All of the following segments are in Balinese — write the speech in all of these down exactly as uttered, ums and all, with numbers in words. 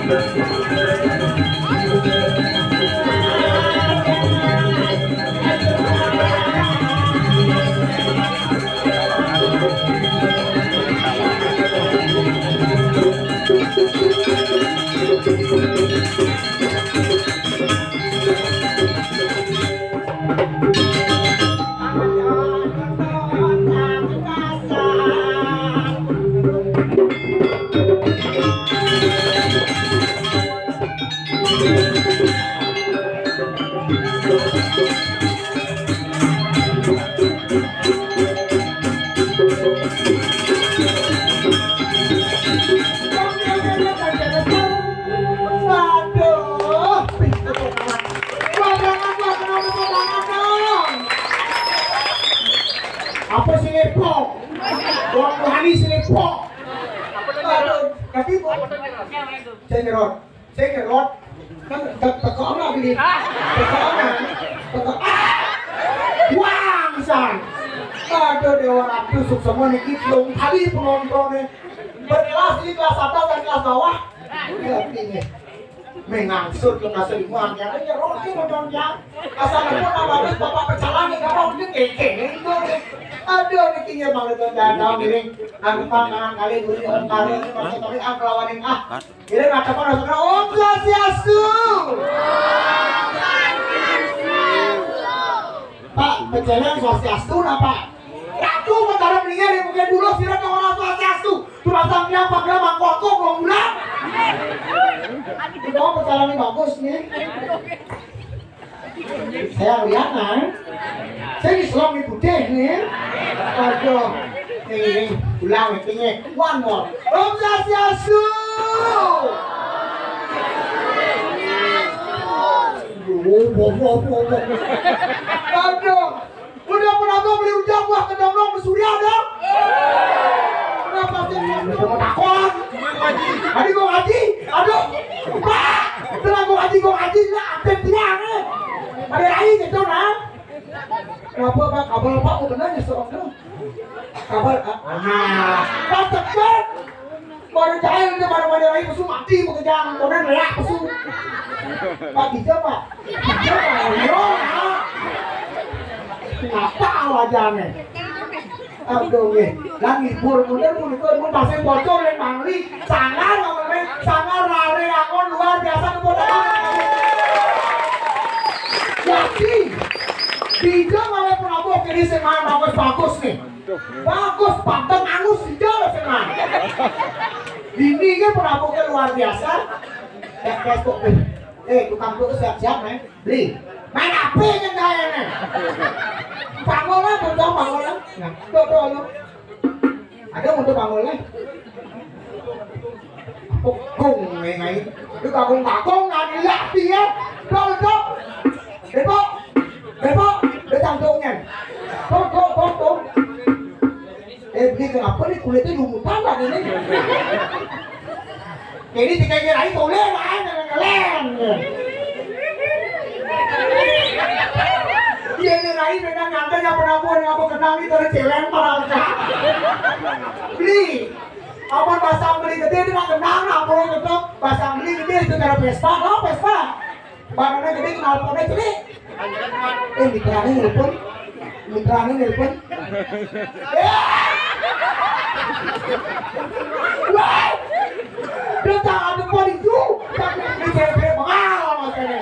Aduh. Badangan, badangan, badangan dong. Apa sih lepok? Wong Rohani sih lepok. Aduh, tapi kok saya nyerot. Saya nyerot. Kan te-, teko ana iki. Teko ana. Teko, ah! Wangsan. Aduh, Dewa Ratu, suk semua niki telung kali penontonnya. Berkelas ini kelas atas dan kelas bawah. Ya, ini. Mengangsur ke masa lima, ya, ya, roti mau nyonjang. Asal pun apa, bapak pecalang nih, kamu udah keke itu. Aduh, niki ya, Bang, itu jangan tahu diri. Aku pangan kali dulu, kali ini, masuk kali, ah, kelawanin, ah. Jadi, macam mana, saudara? Om Swastiastu. Pak, pecalang Swastiastu, nah, Pak? Ratu, sekarang mendingan yang mungkin dulu, sira orang Swastiastu. Terasa nyapa, kira mangkok, kok, belum bulan. Itu pecalang ini bagus, nih. Saya lihat, nah. Saya Islam nih putih, nih. Aduh. Nih, nih. Ulang, nih, nih. One more. Om Swastiastu. Aduh. Udah pernah gua beli rujak buah kedondong di Surya dong? Kenapa sih? Dia mau takon. Tadi gua ngaji, aduh, Pak, pernah gua ngaji, gua ngaji, nah, ada tiang, eh. Ada rai gitu, nah. Kenapa, Pak? Kabar, Pak, mau benar ya, seorang tuh. Kabar, ah, ah. Pas tekan, baru jahil dia, baru, baru rai pesu mati, bekerja, kemudian leak pesu. Pak, bisa, Pak? Bisa, Pak? Ayo, Pak. Nggak tahu aja, nih. Aduh, nggih. Lah ngibur ngoten punika pun tasih bocor ning Bangli. Sangar ngomongnya, sangar rare angon luar biasa, tepuk tangan. Jadi, bidang oleh Prabowo kiri sing main bagus-bagus nih. Bagus, panteng, angus, tidak sing main. Ini kan Prabowo kan luar biasa. Ya, Facebook nih. Eh, tukang tuku siap-siap, nih. Beli. Main apa yang kaya nih? Bangun lah, bangun, bangun lah. Nah, tuh, tuh, tuh. Ada untuk bangun lah. Pukung, nih, nih. Lu kakung-kakung, nggak dilihat, ya. Tuh, tuh. Bebok. Bebok. Udah cantiknya. Tuh, tuh, tuh, tuh. Eh, beli kenapa nih kulitnya lumutan lagi nih? Jadi tiga kira itu boleh lah, jangan kalian. Dia nyerai dengan nyantai, nggak pernah buat, nggak mau kenal nih, dari celeng parah. Beli. Apa pasang beli gede, dia nggak kenal, nggak boleh ketok. Pasang beli gede itu cara Vespa, lo Vespa. Barangnya gede, knalpotnya cilik. Eh, mitranya nelpon. Mitranya nelpon. Eh! Wah! Dia tak ada pun itu. Tapi di cewek mahal, Mas, ini.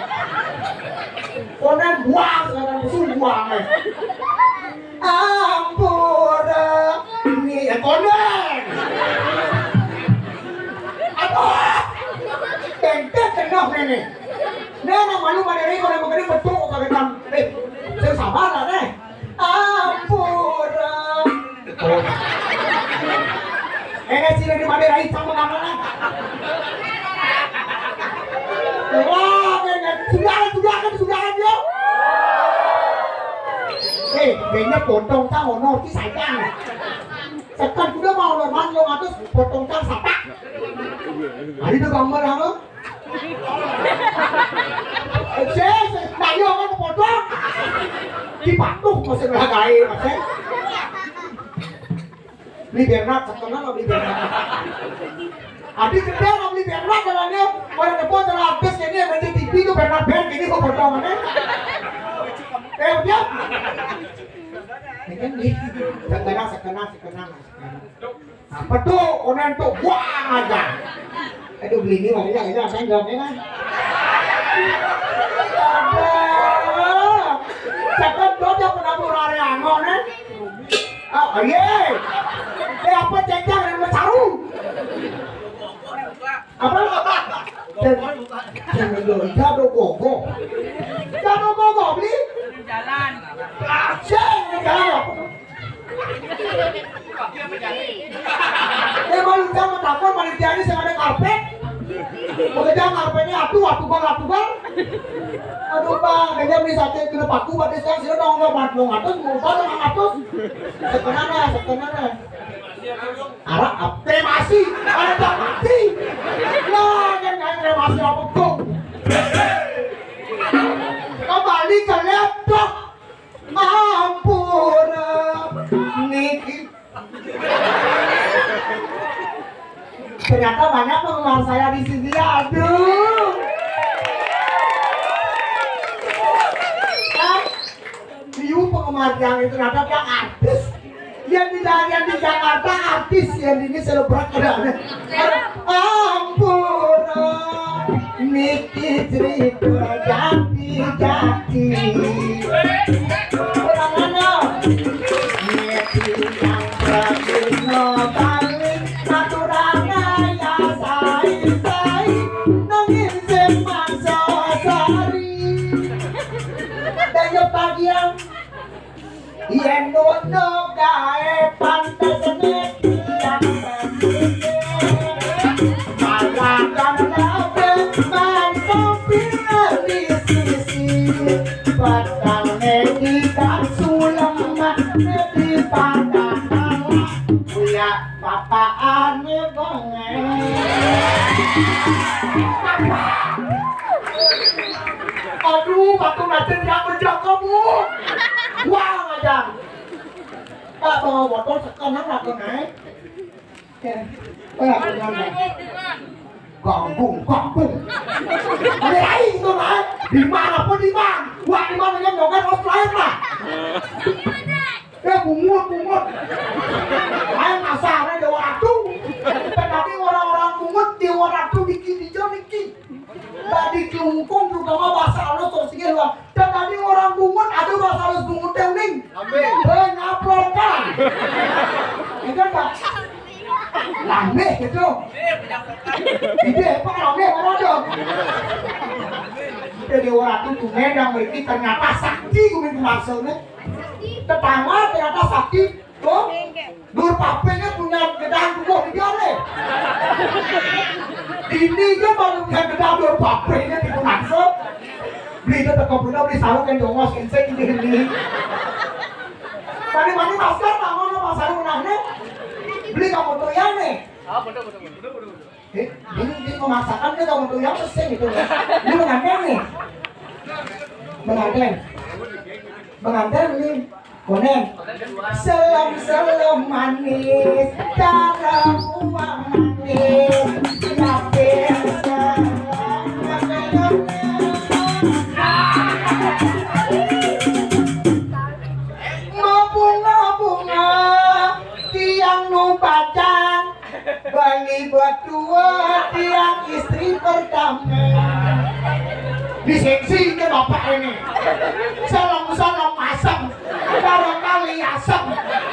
Konen buang, sekarang musuh buang, eh. Ampura. Ini ya konen. Aduh. Tengket tengah, nenek. Nah, nah, malu pada ini, kalau begini betul, kagak tam-, eh, saya sabar lah, nih. Ampura. Oh. Eh, sini di mana, Rai, sama kamu, nah. Wah, bener. Sudah, sudah, kan, sudah, kan, yuk. Eh, kayaknya potong tahu, no, ki sayang. Sekarang sudah mau, no, man, lo ngatus potong tang sapak. Hari itu gambar, apa? Sih, sih, nah, iya, kan, potong. Dipatuh, masih nggak kaya, masih. Beli Bernard, sekarang mau beli Bernard. Adi gede mau beli Bernard, jalannya. Ini kan di sekenang, sekenang, sekenang. Apa tuh? Onen tuh buang aja. Aduh, beli ini warnanya ini apa yang gelapnya kan? Ada. Cakep tuh aja pernah murah angon eh. Oh iya. Eh apa cecang yang mecaru? Apa? Jado gogo. Jado gogo beli. Jalan. Sing jalan. Eh malu jangan takut panitia ini sing ada karpet. Pekerjaan karpetnya atuh atuh bang atuh bang. Aduh bang, kayaknya beli sate kena paku berarti sekarang sih dong nggak mau ngatus mau ngatus. Sekenana, sekenana. Arah apa? Kremasi. Ada tak mati. Lah, kan kan kremasi apa kok? Kembali ke laptop. Ampun. Niki. Ternyata banyak penggemar saya di sini. Aduh. Kan? Liu penggemar yang itu ada artis. Yang di yang di Jakarta artis yang ini selebgram ada. Ampun, niki cerita jati-jati. Orang mana? Niki yang berguna balik aturan ya sai-sai nangin seman sosari. Dan yo pagi yang Yen ngono gae pantes nekian malah kan labe man sopir di sisi. Petang nedi kan sulam di padang. Kuya Bapak ane bengeng. Aduh, batu najen yang menjaga bu. Wah, aja. Pak bawa botol sekarang aku naik. Ya, Pak aku naik. Gambung, gambung. Ada lain itu naik. Di mana pun di mana. Wah, di mana yang nyokan harus lain lah. Eh bungut bungut. Ayo kasarnya Dewa Ratu. Tetapi orang-orang bungut Dewa Ratu bikin hijau niki. Tadi kelungkung terutama bahasa halus terus sini luar. Tetapi orang bungut ada bahasa halus bungut yang ning. Amin. Bengaprokan. Itu pak. Lambeh gitu. Ide apa lambeh mana ada? Jadi orang tuh tuh nendang berarti ternyata sakti gue maksudnya. Pertama ternyata sakti tuh Dur Papenya punya gedang tubuh di dia nih. Ini kan baru punya gedang Dur Papenya di Gunakso. Beli itu teko beli beli sarung yang jongos insek ini ini. Tadi mani masker tahu nama sarung nanya. Beli kamu tuh ya nih. Ah betul betul betul betul. Eh, ini, ini memaksakan dia kamu tuh yang pesing itu. Ini pengantin nih. Pengantin. Pengantin ini. Konen. Selem-selem manis, cara buang manis. Lapis selem. Mabunga-bunga tiang nu bajang Bali berdua tiang istri pertama. Diseksi ke bapak ini. Salam-salam asam. Barangkali asam.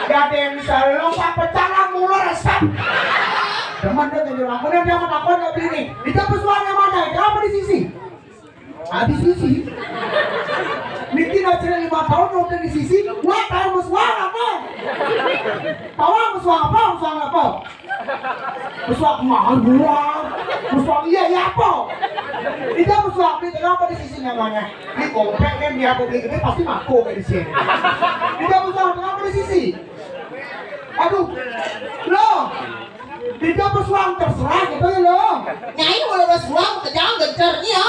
Gaden selong apa cara mula resep. Teman dia jadi orang. Kemudian dia mengatakan nggak beli nih. Di kampus warna mana? Kenapa di sisi? Habis isi. Niki nacil lima tahun udah di sisi, wah tahu meswang apa? Tahu meswang apa? Meswang apa? Meswang mahal buang. Meswang iya iya apa? Itu meswang di tengah apa di sisi namanya? Di komplek kan dia beli gede pasti mako kayak di sini. Itu meswang tengah apa di sisi? Aduh, loh, di kampus uang terserah gitu ya loh. Nyai mulai bos uang kejang gencer nih ya.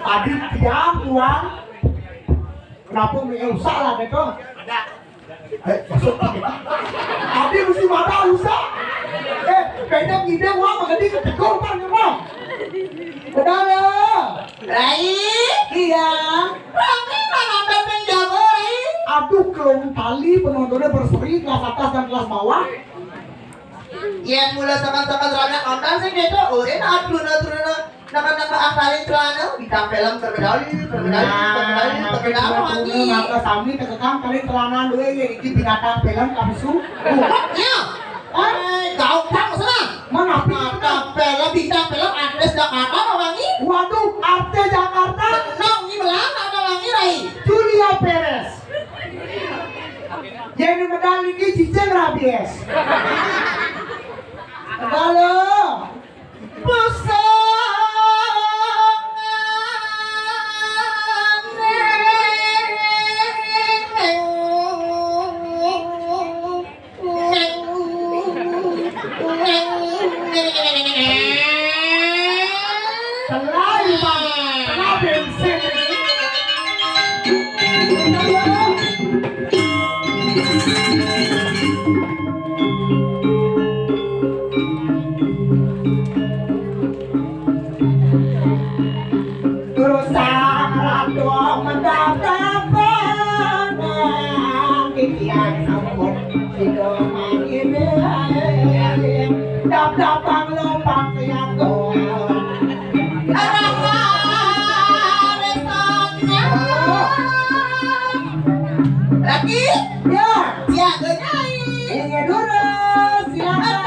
Tadi tiang uang. Kenapa mie usah lah gitu? Eh, masuk. Tadi mesti mata usah. Eh, pendek ide uang mengerti ketegur kan memang. Udah loh. Rai. Iya. Rami mana pepeng jawa. Tali penontonnya berseri kelas atas dan kelas bawah. Yén mula semen-semen rada kontan sing béda, urip aduh, aduh, naka-naka akalin celana, bintang film terkenal, terkenal, nah, terkenal, terkenal, terkenal, wangi. Maka sami tekekang kalin celana duwe, ya, iki binatang film kabisu. Bukan, ya. Eh, gampang sana. Mana? Bintang film, bintang film, artis Jakarta, wangi. Waduh, artis Jakarta. Seneng, ini melang, ada wangi, Rai. Julia Perez. Jadi medal iki cicing rabies. Halo. Selain, Bang, kena bensin. Terus sarado mendaftar, titiang sampun sida manggiling. Daftar panglo pakaian. Arah resotnya. Lagi? Ya. Siaga nyai. Ini dulu, silakan.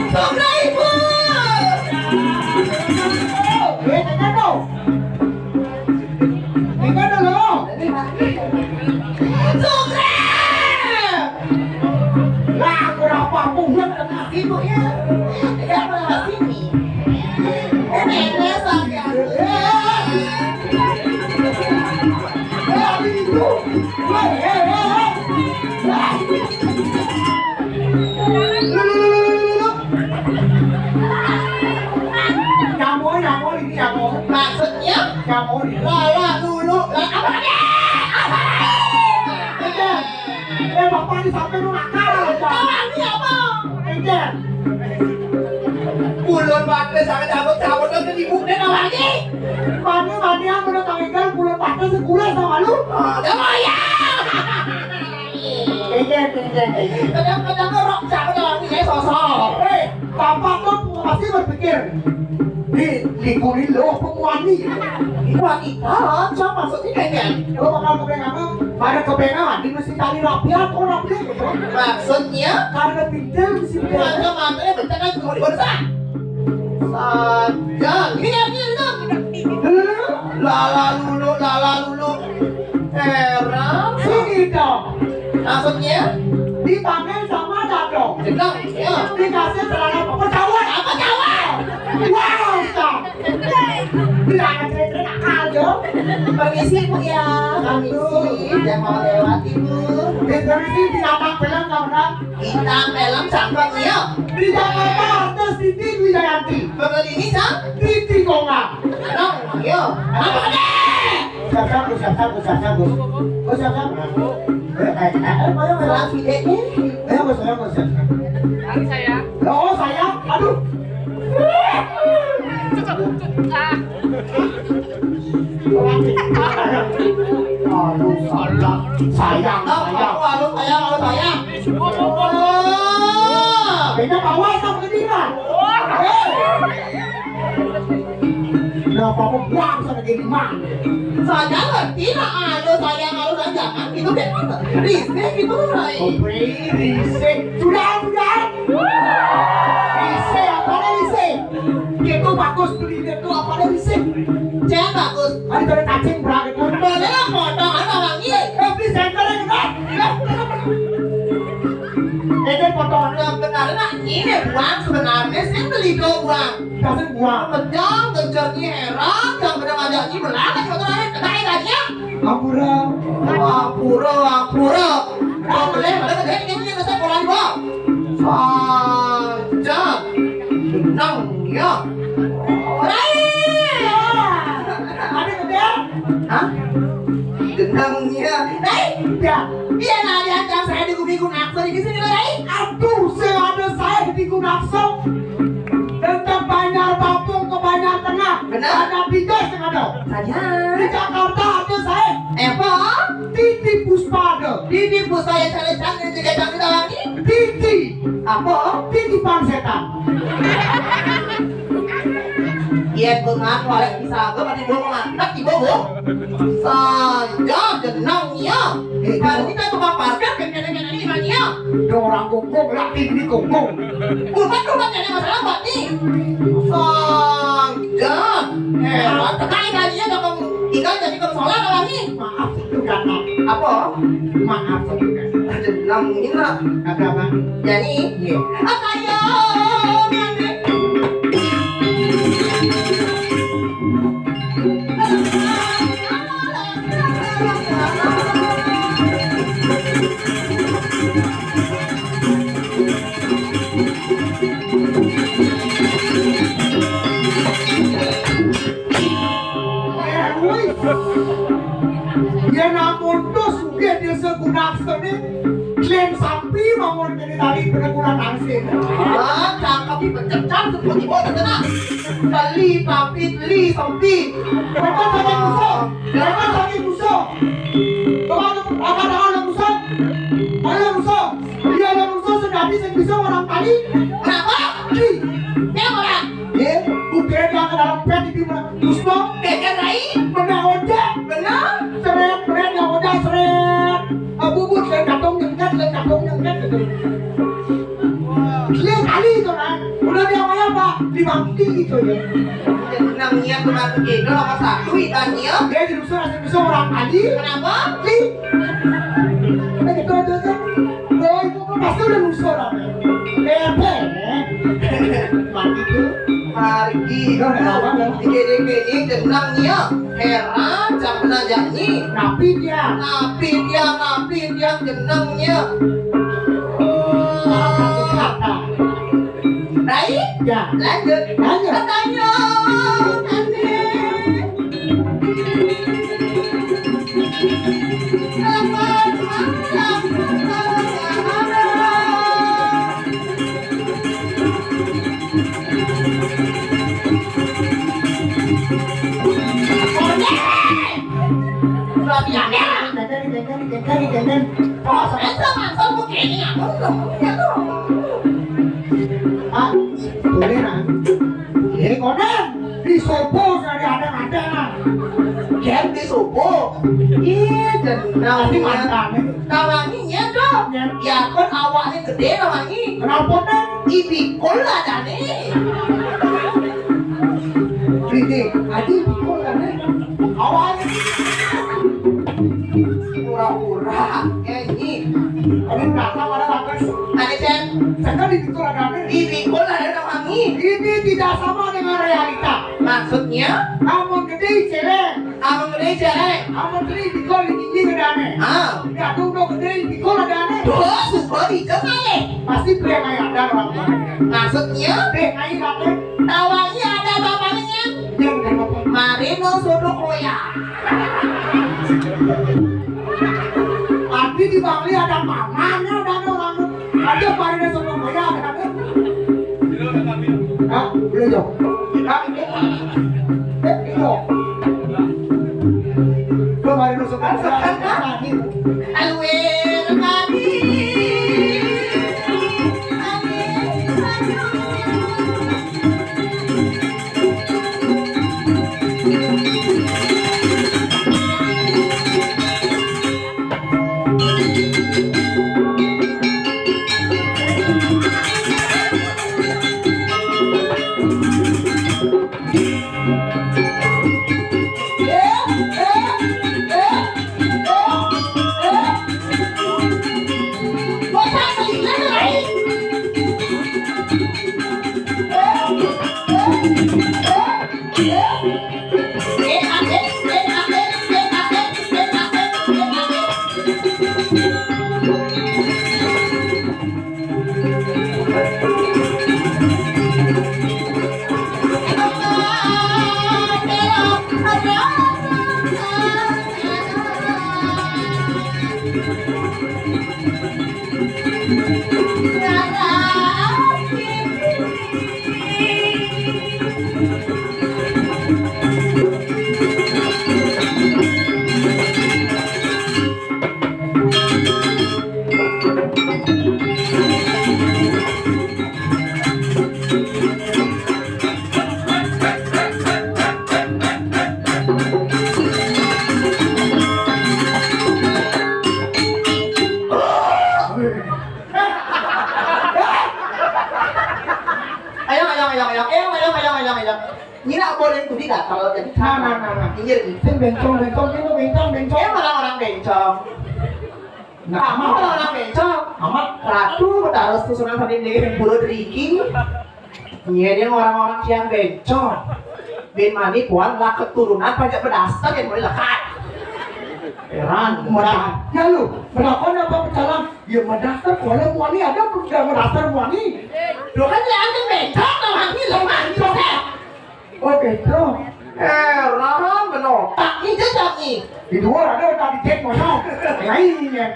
Sobra ibu. Duit enggak tuh? Enggak dulu. Sobra. Lah, berapa bulan kena ibu ya? Tidak pernah sini. Ini saya. Nyamuk, nyamuk ini nyamuk. Maksudnya? Nyamuk ini. Lala lulu. Lah, apa tadi? Apa tadi? Eh, Bapak ini sampai lu nakal aja. Apa ini apa? Enggak. Kulon batis sangat cabut-cabut dan ibu dia lagi. Mana, mana yang pernah kawinkan kulon batis sekolah sama lu? Oh, kamu ya. Enggak, enggak. Kadang-kadang rok siapa lagi ya sosok. Eh, Bapak tuh pasti berpikir, "Di, di kulit lo pemuani." Wanita, siapa maksudnya, Kang? Lo bakal kepengen apa? Pada kepengen, di mesti tali rapian, kok rapian gitu. Maksudnya? Karena pinter, mesti pinter. Macam-macamnya bencana cuma di Saja. Ini artinya itu. Lala lulu, lala lulu. Heran. Sini dong. Maksudnya? Dipakai sama dado. Jeblok, ya. Dikasih celana apa? Cawan. Apa cawan? Wow, Ustaz. Bilang cerita aja. Permisi, Bu, ya. Permisi. Jangan mau lewat, Ibu. Permisi, binatang film, kamu. Bintang film cangkok, iya. Di Jakarta, artis Titi Wijayanti. Betul ini, Cang? Titi Kongang. Dong, iya. Apa nih? Siap-siap, Gus, siap-siap, Gus, siap-siap, Gus. Gus, siap-siap. Eh, eh, eh, eh, ayo, ayo. Salah si Dek nih. Ayo, Gus, ayo, Gus, siap-siap. Mari, sayang. Oh, sayang. Aduh. Cukup. Ah. Aduh, sayang, sayang. Halo, sayang, halo, sayang. Beda bawa sama gini, Bang. Hei. Nah, kamu buang sama gini, Mang. Saya ngerti lah, halo, sayang, halo, sayang. Jangan gitu deh, Mas. Risih gitu, Rai. Oh, risih. Sudah, sudah. Risih, apa risih? Gitu bagus beli itu apa ada di sini? Cek bagus. Ada dari cacing berangkat. Boleh lah potong apa lagi? Eh, beli senter yang benar. Ini potongan yang benar, nah, ini buang sebenarnya sih beli do buang. Kasih buang. Pecah, gencernya heran, yang benar aja ini benar, cuma terakhir kena aja. Ampura. Ampura, ampura. Kau boleh, boleh, boleh, ini, ini, ini, saya pulang, Bang. Saja. Tenang, ya. Rai! Ada kerja? Hah? Gendang, ya. Rai! Ya. Iya, nah, lihat yang saya di gumi guna, aku di sini, Rai. Aduh, saya ada saya di Langsung dari Banjar Bapung ke Banjar Tengah. Benar. Banjar Tiga setengah dong. Saja. Di Jakarta ada saya. Apa? Titi Puspa ada. Titi Puspa yang saya cari, saya cari lagi. Titi. Apa? Titipan setan. Iya, bengan, walek bisa, gue mati, gue mau mati, gue, gue. Saja jenang, iya. Eh, kalau kita tukang parkir, kene-kene ini, Bang, iya. Dong orang kongkong, laki ini kongkong. Bukan, bukan, jadi masalah, Pak, nih. Saja. Eh, tekan, iya, dong, ikan jadi ke solar, Bang, nih. Maaf, itu kata. Apa? Maaf, itu kata. Jenang, ini lah. Kata apa? Jadi, iya. Apa, iya? Yen amun to sugih desa Gunaksana, klen sampi mawon kene tali penekulan angsin. Ah, cakep iki becek, cang, sebut ibu, tenang. Teli, tapi, teli, sampi. Mereka saking musuh. Mereka saking musuh. Coba, angkat tangan, ada musuh. Ada musuh. Iya, ada musuh, sendati, sing bisa orang tali. Kenapa? Di. Dia orang. Ye, bukan dia ke dalam pet di mana? Musuh. Dia kan rai. Benar ojek. Benar. Seret, seret, yang ojek, seret. Ah, bubut, seret, katong, nyengket, seret, katong, nyengket, gitu. Dia kali itu, kan. Udah dia apa, apa? Dibangkit gitu, ya. Nang niat tukang kidul apa satu, ikan dia? Dia di musuh, asli musuh orang tadi. Kenapa? Di. Eh, gitu aja, kan. Oh, itu kan pasti udah musuh, lah. Bebek. Mati tuh. Margi. Loh, kenapa, loh? Dikit-dikit ini jenang nia. Heran, jam kena janji. Napi dia? Napi dia, napi dia jenang nia. Baik? Ya. Lanjut. Lanjut. Katanya, aneh. Ah, boleh, nah. Eh, konen. Disopo dari ada-ada, nah. Yen disopo. Iya, dan tapi mantan. Kawangi nya dong. Nya. Ya, kan awaknya gede kawangi. Kenapa, Neng? Ibikul adane. Ini, aja ibikul adane. Awaknya. Pura-pura. Ya, ini. Ini belakang ada bagus. Ada, Cen. Sekarang ibikul adane. Ibikul ada kawangi. Ini tidak sama dengan realita. Maksudnya? Amun gede celeng. Amun gede celeng. Amun gede bikul ini gede ane. Ah. Ya tuh udah gede bikul ada ane. Tuh, suka bikul ane. Pasti pria kayak ada orang tua. Maksudnya? Deh, kayak apa? Tawanya ada bapaknya. Dia bukan bapak. Marino suruh koya. Arti di Bali ada mamanya, ada orang. Aja Marino suruh koya, ada. Hah? Belum, Jok. Hah? Eh, belum. Belum hari nusuk. Alwil Kadi. Ini nak boleh tuh di gatal jadi. Nah, nah, nah, nah. Pinggir gitu. Sing bencong, bencong, ini bencong, bencong. Emang orang-orang bencong. Nah, kamu orang-orang bencong. Amat. Ratu Betara susunan sambil di puluh deriki. Iya, dia orang-orang yang bencong. Bin mani puan lah keturunan pajak berdaster yang boleh lekat. Heran. Mudah. Ya lu, berapa apa pecalang? Ya mendaftar kuala muani ada udah mendaftar muani. Lo kan dia ada bencong, lo mani, lo mani. Oh, bencong. Heran, benar. Tak ni je tak ni. Di luar ada tak di cek mana? Lainnya.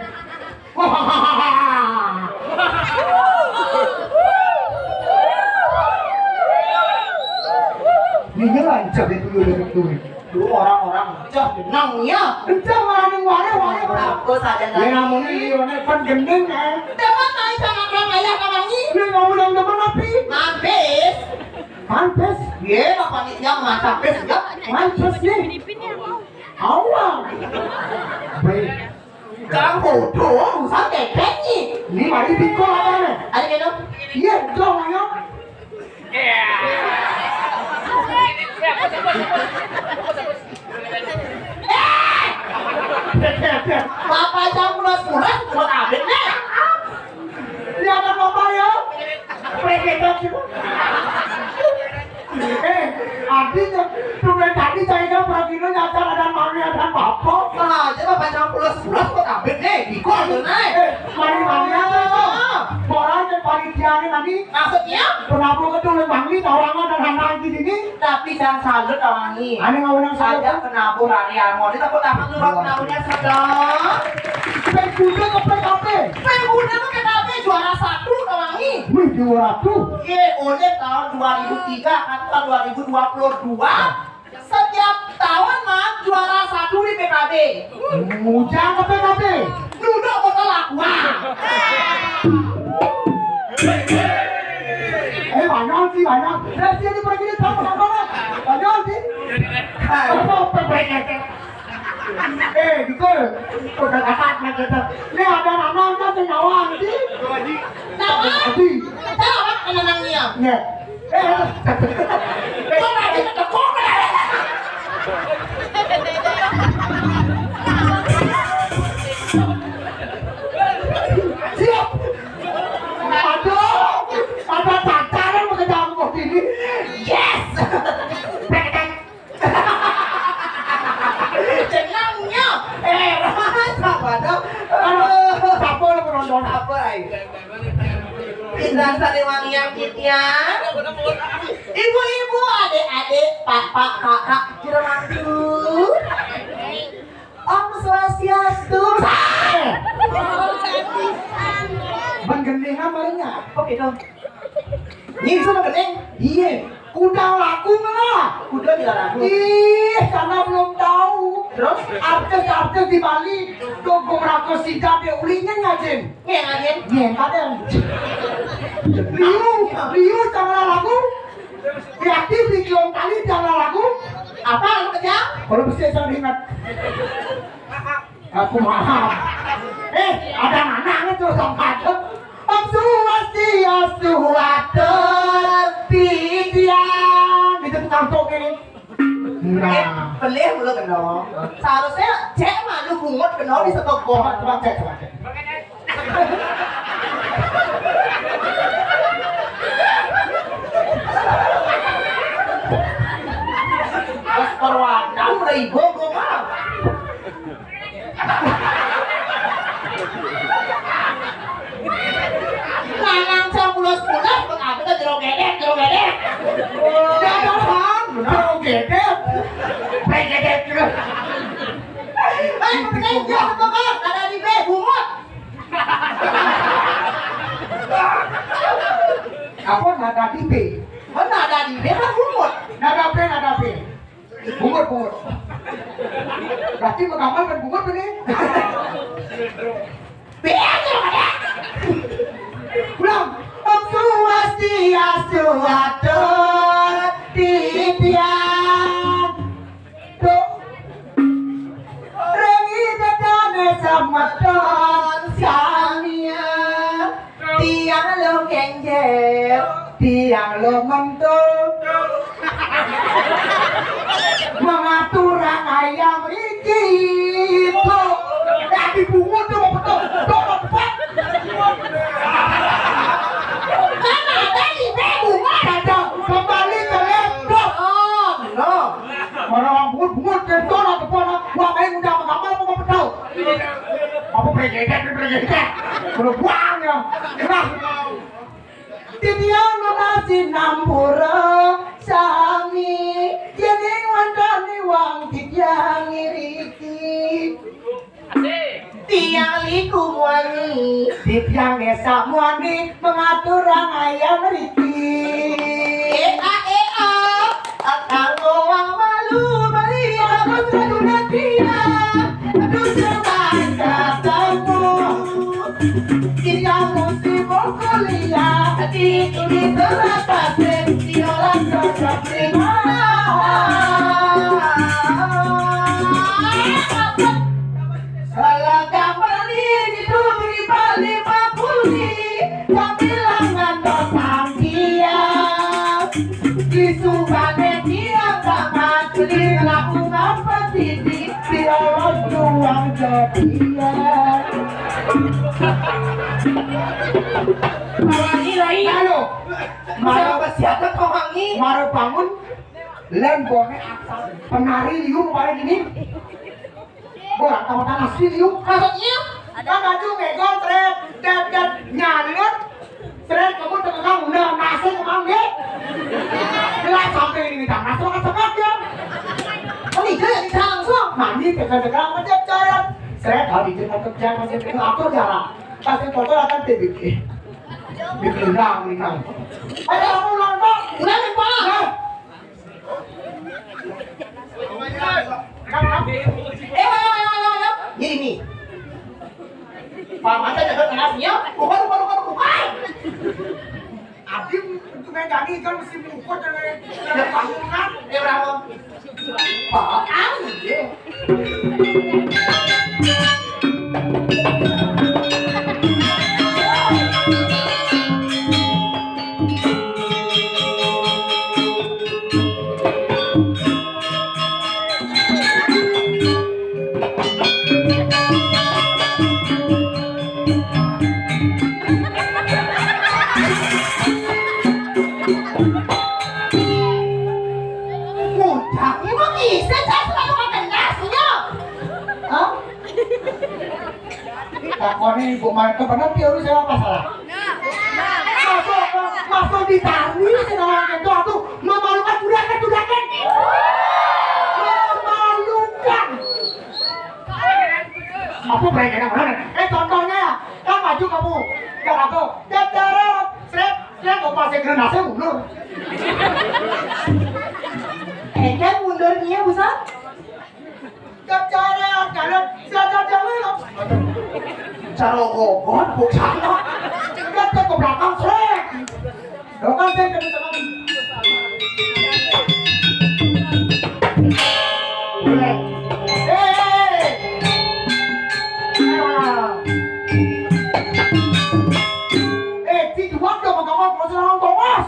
Ini lancar itu dulu dari dulu. Lu orang-orang cah jenang ya. Kencang lah ning ware, ware. Apa saja. Ya, namanya ini, ini kan gending, eh. Dapat naik sama orang ayah kawangi. Ini ngomong yang depan api. Mampis. Mampis. Ye, apa nih? Yang mampis ya? Mampis nih. Awal. Baik. Sekarang bodoh, usah kekek nih. Ini mari pikul apa nih? Ada gitu? Iya, dong, ayo. Bapak jam pulas-pulas, buat abis nih. Lihat apa ya? Preketok gitu. Eh, artinya, tuh tadi saya kan pergi lu nyasar ada mami, ada bapak. Nah, aja bapak jam pulas-pulas, buat abis nih. Ikut aja nih. Eh, mari-mari aja itu. Orang yang panitia ini nanti. Maksudnya? Penabuh itu lu mami, tawangan dan anak di sini. Tapi jangan salut, Tawangi. Ane ngawinang salut. Ada penabuh lari angor. Ini takut amat lu, Pak, penabuhnya sedang. Pengguda ke P K B. Pengguda ke P K B juara satu, Tawangi. Wih, juara satu. Iya, oleh tahun dua ribu tiga, kan tahun dua ribu dua puluh dua. Setiap tahun, Mak, juara satu di P K B. Mujang ke P K B. Duduk botol aqua. Eh, banyak sih, banyak. Dari sini pergi di sana, banyak. Banyak sih. Apa, apa, apa, apa? Eh, gitu. Udah kakak, nah, gitu. Ini ada namanya sih, Nawang, sih. Nawang? Tadi. Nawang, kenangannya. Iya. Eh, eh. Coba aja, tekuk. Siap. Aduh, ada tantangan pakai jamu ini. Yes. Jenengnya. Eh, sabar dong. Aduh, siapa lo penonton? Apa, ai? Indah Sariwangi yang Titian. Ibu-ibu, adik-adik, pak-pak, kakak, kira mantu. Om Swastiastu. Bang gending apa ini? Oke dong. Ini bisa bang gending? Iya. Kuda lagu ngelah. Kuda tidak lagu. Ih, karena belum tahu. Terus? Artis-artis di Bali, Gogong Rako Sida, dia ulinya ngajin. Iya, ngajin. Iya, kadang. Liu, Liu, jangan lagu. Yati di Kiong Kali, jangan lagu. Apa lu kerja? Kalau bisa saya ingat. Aku mahal. Eh, ada anak-anak tuh, sama aja. Om Swastiastu, Water, Titian. Itu tukang toke. Nah. Eh, pelih mulu kena. Seharusnya cek malu bungut kena di setokong. Coba, coba cek, coba cek. Mas Perwata udah ibu gua mah. Lanang sepuluh sepuluh, apa tuh jeruk gedek, jeruk gedek. Jangan, jeruk gedek. Pegedek juga. Eh, bener juga, apa kan? Ada di B, bungut. Apa nada di B? Oh, nada di B kan bungut. Nada B, nada B. Bungut, bungut. Berarti menggambar kan bungut ini? B aja, ada. Ulang. Om Swastiastu, Water, Titian. Tuh. Rengi tetane semeton sania. Tiang lo kenjer, tiang lo mentul. Ayam iki itu. Dadi bungut to, mau betul. Dorong cepat. Kan ada di bungut. Ada. Kembali ke laptop. Oh, no. Mana orang bungut, bungut, dan dorong cepat. Wah, main udah apa, apa, apa, apa, tahu? Apa, bregedak, bregedak. Udah buang ya. Nah. Titiang nunas sinampura sami, yen ing wantane wong titiang ngriki. Tiang liku muani, titiang desa muani, mengaturang ayam riki. Ea, ea, kanggo wong malu bali, aku sadune tiang, aduh, semangat kamu. Kita musim kuliah, di sini terlepas, di orang terkasih. Salah kembali di duri Bali Makuli, sambil ngantos sampian. Di subane tiang tamat, di laku ngapa titik, di awan ruang jadian. Wangi lai. Halo. Mara siapa kau wangi? Mara bangun. Len bone asal. Penari liur pada gini. Bola tawa tanah sini yuk. Maksudnya? Kan baju megang, seret, dat, dat, nyalet. Seret, kamu tengah udah masuk ke mangge. Jelas sampai ini minta masuk ke tengah ya. Oh, iya, ya, bisa langsung. Mandi, tekan-tekan, macam coret. Seret, harus izin masuk jam, masih itu atur jarak. Pasti foto akan P B B. Bikin undang, undang. Ayo, kamu ulang, Pak. Ulang, Pak. Nah. Eh, ayo, ayo, ayo, ayo. Gini nih. Pak Mata jaga tengahnya. Bukan, bukan, bukan, bukan. Adim untuk main kami kan mesti mengukur dan bangunan. Eh, berapa? Pak, ah, iya. Budak, emang bisa, Cak, selalu makan nasi, ya? Hah? Takone ibu Marta bener, teori saya apa salah? Masuk, masuk di tari, sing ngomong gitu, aku memalukan budak, budak. Memalukan. Aku pengen enak banget. Eh, contohnya ya, kan maju kamu. Gak aku. Datar, seret, seret, opa saya kena nasi mundur. Eh, kan mundurnya, Busa? Cara dalam, cara dalam. Cara kokon, bukan. Enggak, ke belakang, srek. Lo kan saya kena teman. Boleh. Eh, eh, eh. Nah. Eh, si Juan udah mau kawan, mau serang Thomas.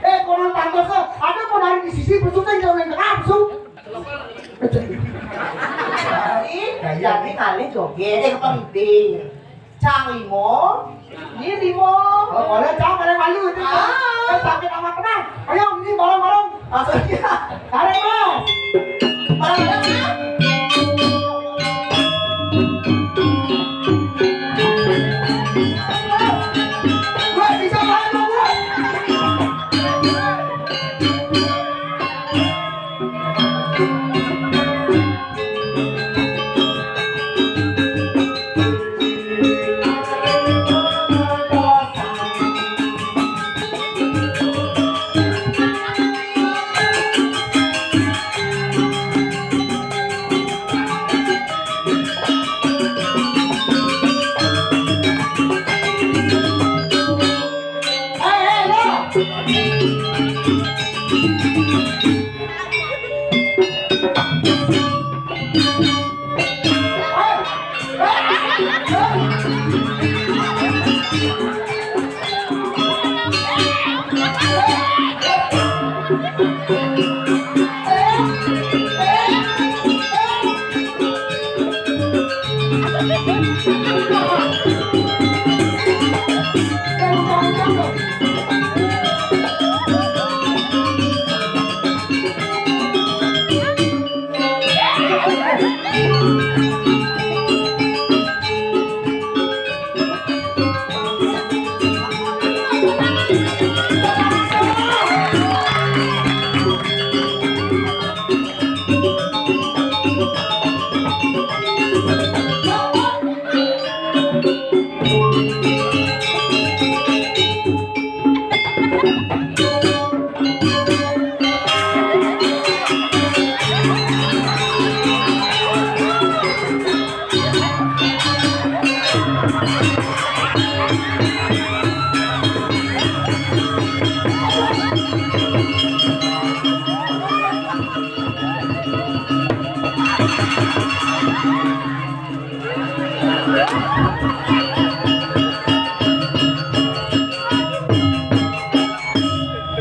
Eh, konon pantas, ada mau narik di sisi, bersutai jauh yang tengah, su. Jadi, jadi ngalih joget, eh, penting. Cang limo, ini limo. Oh, boleh, Cang, boleh malu itu. Ah. Kan sakit amat, tenang. Ayo, ini bareng-bareng. Maksudnya? Tarik, Mas. Bareng-bareng, Mas. Wah, bisa bareng, Mas.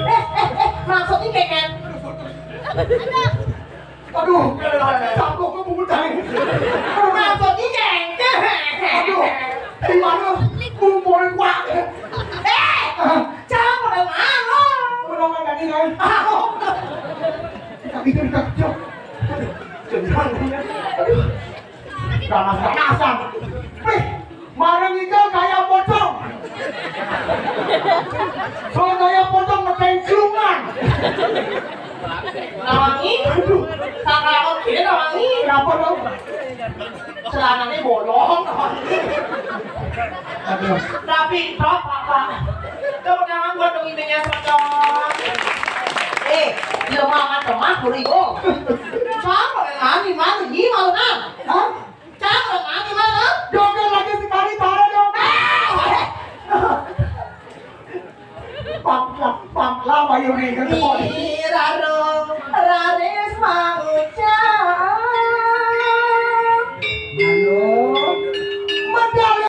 Eh, eh, eh, maksudnya kayak kan? Aduh, cangkok gue bungut aja. Maksudnya kayak kan? Aduh, gimana? Gue mau wak. Eh, cangkok dari mana? Gue dong kan tadi kan. Ah, oh. Kita itu dekat, Cok. Jangan, ya. Aduh. Ganas-ganasan. Wih, marang ijo kaya pocong. So kaya pocong ngedeng ciuman. Nawangi, aduh, tak kelakon gini, Nawangi. Kenapa dong? Celananya bolong, Nawangi. Aduh. Tapi, Pak, Pak, Pak. Tepuk tangan buat dong intinya, Pak, dong. Eh, dia makan teman, burigo. Siapa yang nangis, mana? Gimana, Nang? Hah? Cang, Mang, gimana? Joget lagi sekali, tarik dong. Eh! Pangkla, pangkla, Bayu nih, kan, Ih,